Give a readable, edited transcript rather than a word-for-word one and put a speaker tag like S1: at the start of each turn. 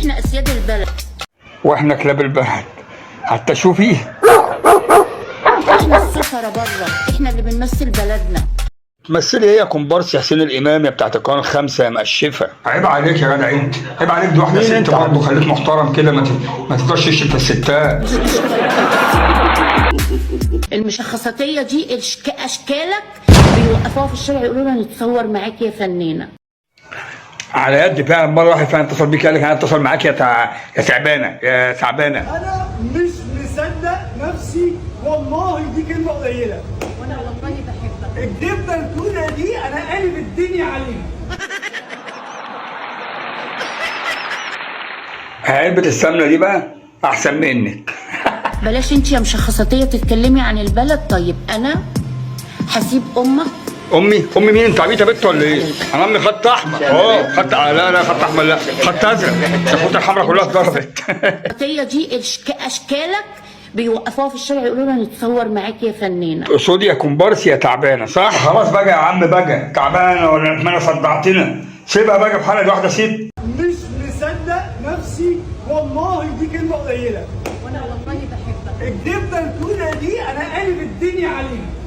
S1: احنا اسياد البلد.
S2: واحنا كلاب البلد. حتى شوفي
S1: احنا السفرة بره، احنا اللي بنمثل بلدنا.
S2: تمثلي ايه يا كومبارس يا حسين الامام يا بتاعت القناة الخامسة يا مقشفه؟ عيب عليك يا جدع، انت عيب عليك، دي واحدة ست برضه، خليك محترم كده، ما تقدرش تشتم في الستات.
S1: المشخصاتيه دي اشكالك بيوقفوها في الشارع يقولوا لها نتصور معاك يا فنانة.
S2: على قد فعلا مرة واحد فعلا اتصل بيك قال لك انا اتصل معاك يا تعبانة يا تعبانة.
S3: انا مش مصدق نفسي والله، دي كلمة قليله.
S1: وانا والله بحبك.
S3: الجبنة التونه دي انا قالب الدنيا عليها.
S2: علبة السمنة دي بقى احسن منك.
S1: بلاش انت يا مشخصاتيه تتكلمي عن البلد. طيب انا هسيب امك.
S2: امي؟ امي مين؟ انت عبيطه بنت ولا ايه؟ انا امي خط احمر. خط، لا لا خط احمر، لا خط ازرق. الخطوط الحمراء كلها اتضربت.
S1: المشخصاتيه دي اشكالك بيوقفوها في الشارع يقولوا لها نتصور معاك يا فنانة.
S2: تقصدي يا كومبارس يا تعبانة صح؟ خلاص بقى يا عم بقى، تعبانة ولا ندمانه صدعتنا، سيبها بقى في حالها، دي واحدة ست.
S3: مش مصدق نفسي والله، دي كلمة قليله.
S1: وانا والله بحبك.
S3: الجبنة التونه دي انا قالب الدنيا عليها.